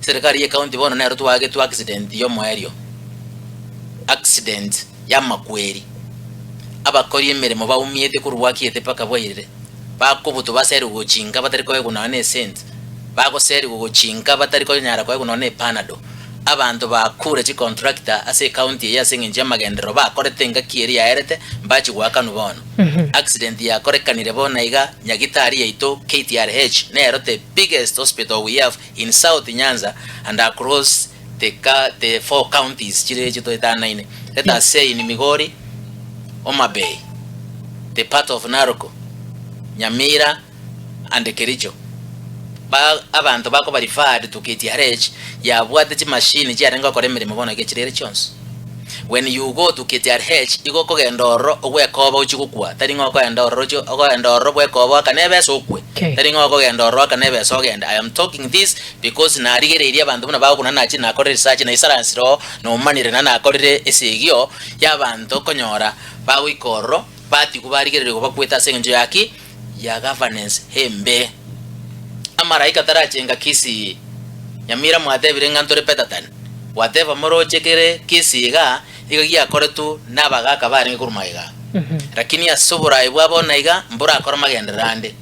Eserekari ye county bono nero twagetwe accident yomoerio, accident yamakweri. Abakori emeremo baumiete korwa bwakiete mpaka bwairire, bakobutwa baserigwe gochinka batari koegwa nonya ne esenti, bagoserigwa gochinka batari konyara koegwa nonya ne epanado. Abanto bakure chicontractor ase ecounty eye ase eng'encho y'amagenderero bakorete engaki eria yaerete mbachi goakanwa bono. Accident yakorekanire bono iga nyagitari yaito KTRH nero the biggest hospital we have in South Nyanza and across the the four counties chire echio toetanaine. Let us say in Migori, Homa Bay, the part of Narok, Nyamira and Kericho. Ba abanto bakoba referred to KTRH yabwate chimashini chiarenge gokora emeremo bono iga chire ere chionsi. When you go to KTRH igo okogenda ororo ogwekoba ochie gokwa tari ng'a okoenda ororo ochie okoenda ororo bwekoba oakane ebesa okwe Okay. tari ng'a okogenda ororo oakane ebesa ogende. I am talking this because narigereirie abanto buna bagokuna nachire nakorire research naisaransire oo nomanire na nakorire esegi oo ya abanto okonyora bagoika ororo batigwa barigererigwa bakwete ase eng'encho ya ki? Ya governance embe. Amaraika tarachenga Kisii, Nyamira mwatebire ng'a ntore better than whatever moroche kere Kisii igaa, iga giakoretwe na abagaka barenge korwa magega aa. Lakini ase oboraai bwa bono iga mborakore magenderero ande.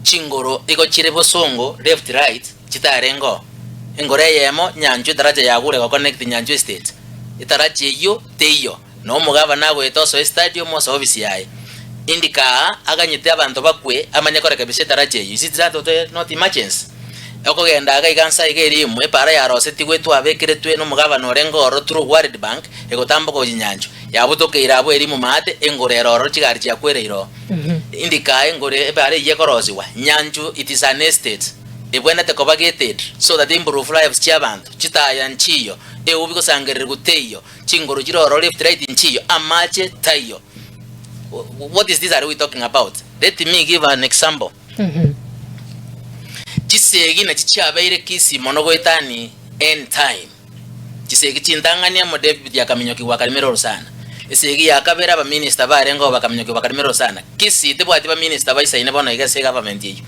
Chingoro igo chire bosongo left right chitarenge oo. Engoro eyemo Nyanchwa etaracha yagure goconnect Nyanchwa estate, etaracha eyio teiyo. Na omogabana agoeta osoe estadium ase ofisi yaye. Indika aa aganyete abanto bakwe amanye korekebisha etaracha eyio. Is it that or not emergency? Okogenda iga iga nsa iga erimu epaara yarosetigwe twabekeretwe na omogabana orenge ororo through World Bank egotamboka gochia Nyanchwa. Yabutokeire abwo erimu maate engoro ere ororo chigari chiakwereire oo. Indika aa engoro epaara eyio ekorosigwa Nyanchwa it is an estate ebwenerete koba gated so that improve lives chia abanto. Chitaya nchiyo, eubi gosangererigwa teiyo. Chingoro chire ororo left right nchiyo, amache taiyo. What is this are we talking about? Let me give an example. Chisegi nachi chiabeire Kisii mono goetani end time. Chisegi chintang'ani amo David akaminyokigwa akarimera orosana. Esegi ya kabere abaminister barenge oo bakaminyokigwa bakarimera orosana. Kisii tebwati baminister baisaine bono iga ase egovernment eyio.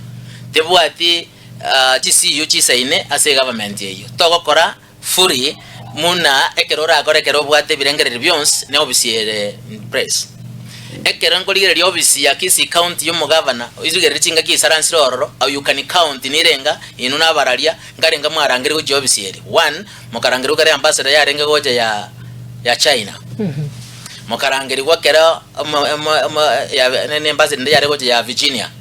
Tebwati ah, chi-CEO chisaine ase egovernment eyio. Togokora Fully, muna ekero orakore ekero obwate ebirengererio bionsi ne ofisi ere in place. Ekero nkorigereria ofisi ya Kisii County y'omogavana, origererie chingaki isaransire ororo, how you can count nirenga inwe na abararia nkarenga mwarangeria gochia ofisi eri. One, mokarangerigwa kare ambassador yarenge gocha ya ya China. Mokarangerigwa kero omo omo omo ya nini ambassador ende yare gocha ya Virginia.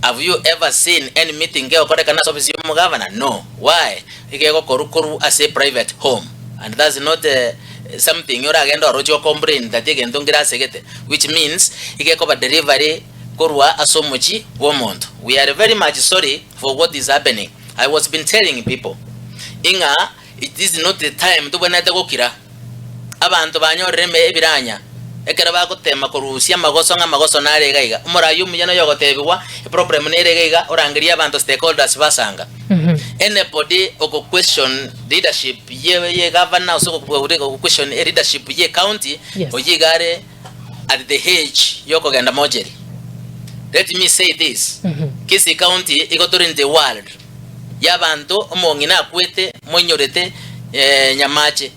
Have you ever seen any meeting kegokorekana ase ofisi y'omogavana? No. Why? Iga egokorwa korwa ase private home and that's not something oragende oroche o complain that egento nkere asegete which means iga ekoba delivery korwa ase omochie bwa omonto. We are very much sorry for what is happening. I was been telling people ing'a it is not the time tobwenerete gokira. Abanto banyorire ime ebiranya, ekero bagotema korusia amagoso ng'a amagoso nare iga iga. Omoraia omuya noyo ogotebigwa, eproblem nere iga iga, orangerie abanto stakeholders basanga. Anybody ogo question leadership ye ye governor gose ogo question leadership ye county, Yes. oyio iga are at the edge yokogenda mortuary. Let me say this, Kisii County igo tore in the world y'abanto omong'ina akwete moinyorete Nyamache.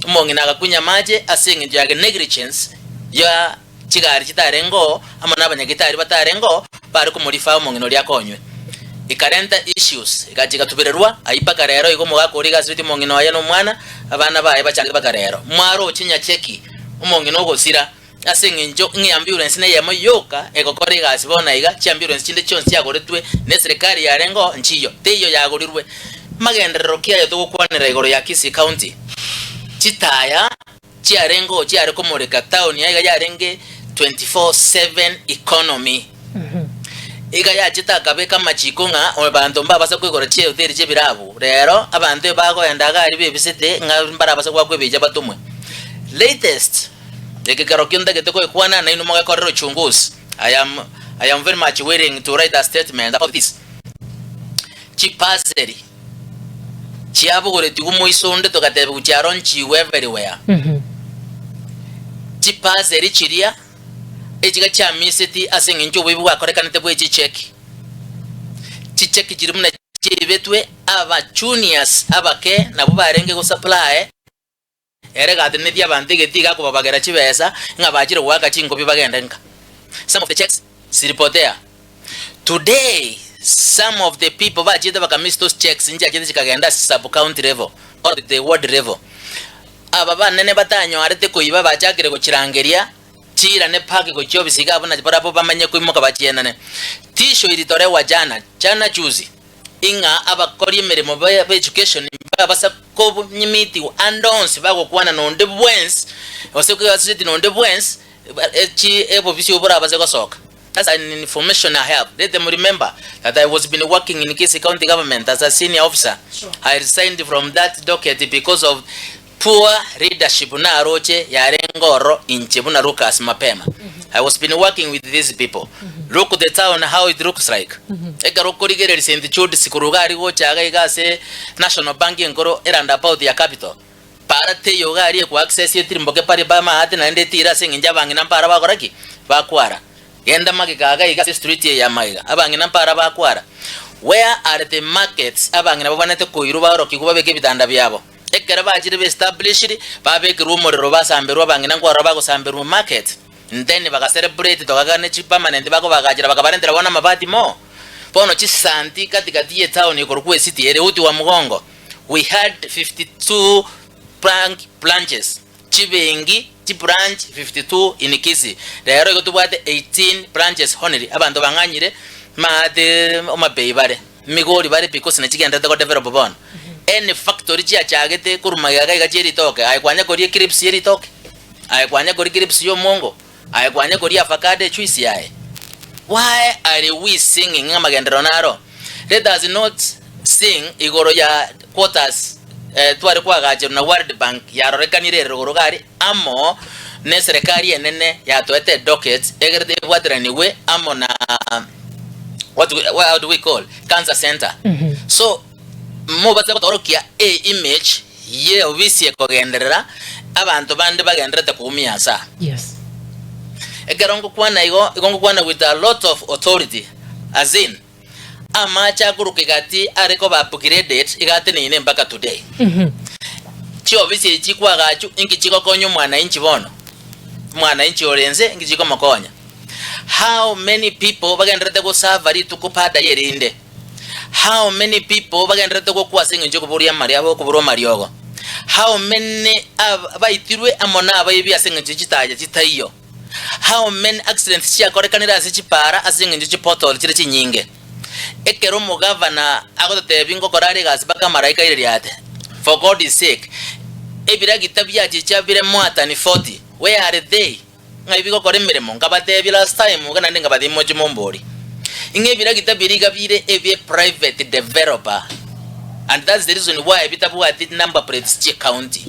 Omong'ina agakunya amache ase engencho ya negligence ya chigari chitarenge oo amo na abanyagitari batarenge oo bare komorifaa omong'ina oria akonywe. Ekarenta issues egacha egatubererwa ayio mpaka rero igo omogaka oria iga asibeti omong'ina oye na omwana abana baye bachangete mpaka rero. Mwaroche Nyacheki omong'ina ogosira ase eng'encho ng'a eambulance neyemo yoka egokora egasi bono iga, chiambulance chinde chionsi chiagoretwe ne eserekari yarenge oo nchiyo, teiyo yagorirwe. Magenderero ki aye togokwanera igoro ya Kisii County? Chitaya chiarenge oo chiare komoreka town aiga yarenge 24/7 economy. Iga yachete akabeka amachiko ng'a abanto mbabase koigora chihoteli chi'ebirabu. Rero abanto ebagoenda iga aria bebisete ng'a mbarabase goakwa ebicha batomwe. Latest. Eke kerokio ntagete goekwana nainwe mogekorere uchunguzi. I am, I am very much willing to write a statement about this. Chipaseri chiabogoretigwe moiso onde togatebigwa chiaronchigwe everywhere. Chipaseri chiria echiga chiamiseti ase eng'encho oboibi bwakorekanete bwe chicheki. Chicheki chiria buna. Chiaibetwe aba juniors abake nabwo barenge go supply. Ere gatenetie abanto egetii gakobabagera chibesa ng'a bachire goaka chinkobi bagende nka. Some of the checks zilipotea. Today some of the people bachiete baka miss those checks nchiachete chikagenda ase sub county level or the ward level. Aba banene batanyorete koiba bachakire gochirangeria chiirane back gochia ofisi iga abwo na barabwo bamanye koimoka bachienane. Tisho ilitolewa jana, jana juzi. Ing'a abakori emeremo ba education mbabasa konyimitigwa ande onsi bagokwana nonde bwensi gose koassociate nonde bwensi echi obobisi obwo borabase gosoka. That's an information I have. Let them remember that I was been working in Kisii County Government as a senior officer. I resigned from that docket because of Poor leadership naroche yarenge ororo inche buna Lucas mapema I was been working with these people look the town how it looks like ekero okorigereria St Jude's korwa iga aria gocha iga iga ase National Bank enkoro e roundabout ya Capital para teiyo iga aria ekwa access etirimboke pari bamaate naende etire ase eng'encho abang'ina mpara bagora ki? Bakwara. Genda magega iga iga ase street eye ya magega, abang'ina mpara bakwara. Where are the markets abang'ina babwenerete koirwa baorokigwe babeke ebitanda biabo? Ekero bachire be established, babekerwa omorero basamberwe abang'ina nkwarora bagosamberwa market, then baga celebrate togakana ne chipermanent bakobagachera bakabarentera bono amabati more. Bono chisanti gati gati ye town ekorokwa ecity ere uti wa mgongo, we had 52 bank branches, chibenki chibranch 52 in Kisii, rero igo tobwate 18 branches only, abanto bang'anyire maate Homabay bare. Migori bare because nachigenderete go develop bono. Any factory chiachagete korwa magega iga iga chie ritoke, aye kwanya koria eclips ye ritoke? Aye kwanya koria clips ya omwongo? Aye kwanya koria avocado ejuice yaye? Why are we singing ng'a amagenderero naro? Let us not sing igoro ya quarters eh, tware koagacherwa na World Bank yarorekanire ere rogoro iga aria amo ne eserekari enene yatoete edocket egerete ebwateranigwe amo na what we, how do we call cancer center so mobase gotorokia e image ye ofisi ekogenderera abanto bande bagenderete koumia asa Yes. ekero ngokwana igo igo ngokwana with a lot of authority as in amache akoruka egati are koba upgraded iga ateneine mpaka today chiofisi echi chikwagachu inki chigokonya omwananchi bono omwananchi ore nse inki chikomokonya How many people bagendererete gosava rituko baada y'erinde? How many people bagendererete gokwa ase engencho y'okoboria amari abo okoborwa amariogo? How many ab baitirwe amo nabaibi ase engencho ye chitaya chitaiyo? How many accidents chiakorekanire ase chipara ase engencho chipothole chire chinyinge? Ekero omogavana agototebia ngokora are egasi mpaka amaraika aire riate, for God's sake, ebiragita biachicha bire more than 40, where are they? Ng'ai bigokora emeremo? Nkabatebia last time iga naende nkabatebia moche momborie. Ing'a ebiragita biria iga bire ebie private developer and that's the reason why bitabwati number plates chie county.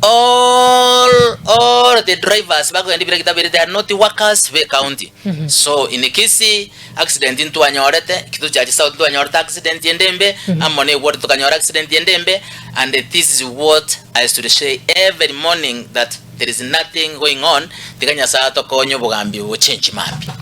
All all the drivers bakogenda ebiragita biria they are not workers be county. So in Kisii accident ntwanyorete, Kitutu South ntwanyorete accident ende embe, amo na eward tokanyora accident ende embe and this is what I should say every morning that There is nothing going on, tiga Nyasae atokonye obogambi obo bochenchi mambia.